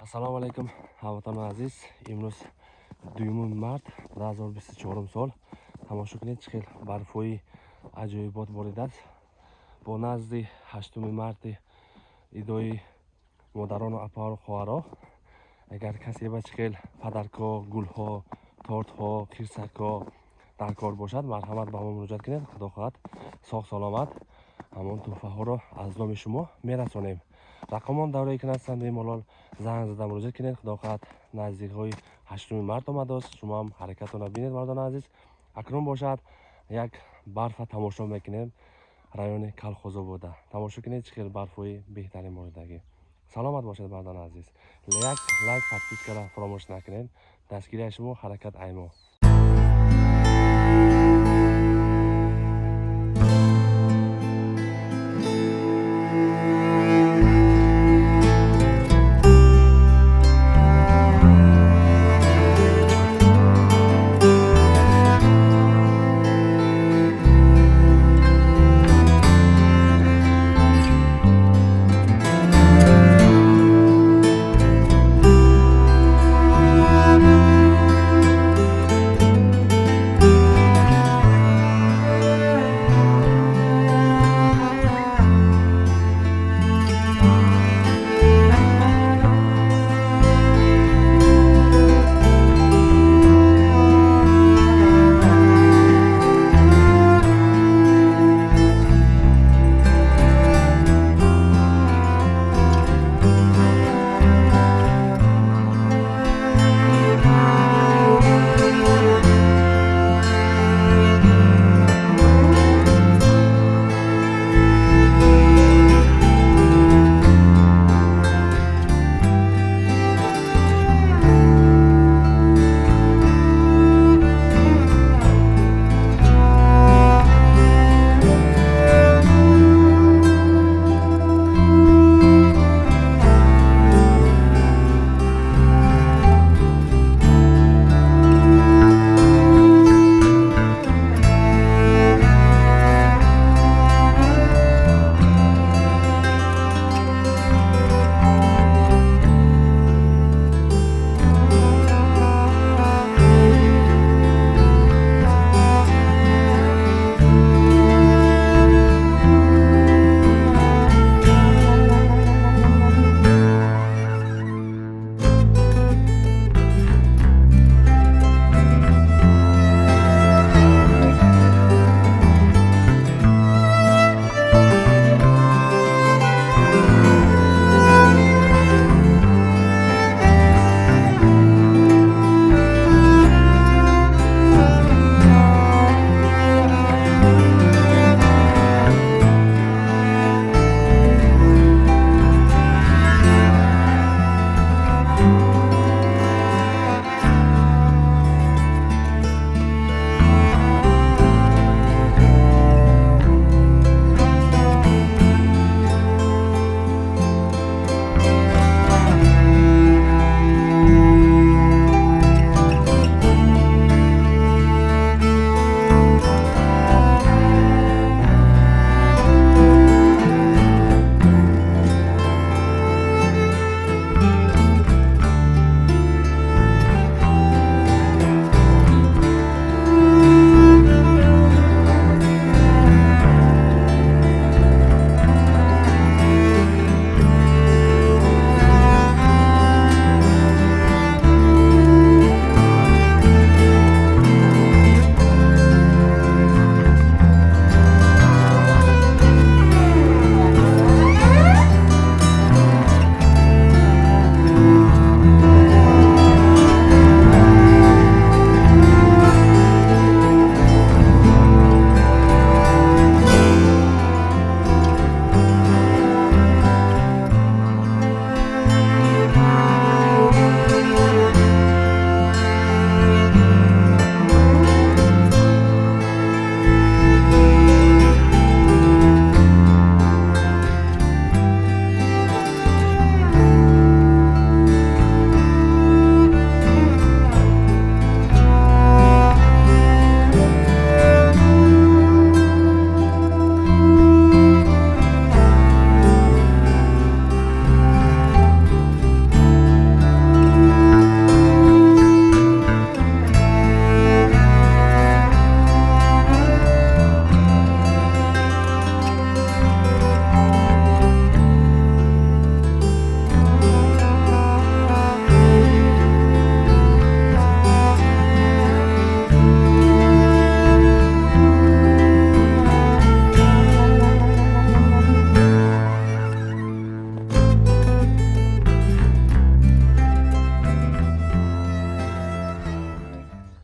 Ассалому алайкум, ҳамватанони азиз. Имрӯз 2 март 2024 сол. Тамошо кунед, чӣ хел барфҳои аҷоибот боридааст. Бо назди 8 марти, идои модарону апару хоҳаро, агар касе ба чӣ хел подарка, гулҳо, тортҳо, хирсакҳо дар кор бошад, марҳамат, ба мо муроҷиат кунед. Худо хоҳад, соғ саломат ҳамон тӯҳфаҳоро аз номи шумо мерасонем. Рақамон давраи ки ҳастанд, бемалол занг зада муроҷиат кунед. Худо хоҳад, наздикҳои 8 март омадааст, шумо ҳам ҳаракатонро бинед, мардони азиз. Акнун бошад, як барфа тамошо мекунем. Райони Калхозобода тамошо кунед, чӣ хел барфҳои беҳтарин боридагӣ. Саломат бошед, мардони азиз. Як лайк, подписка ра фаромӯш накунед. Дастгирияи шумо ҳаракат аймо.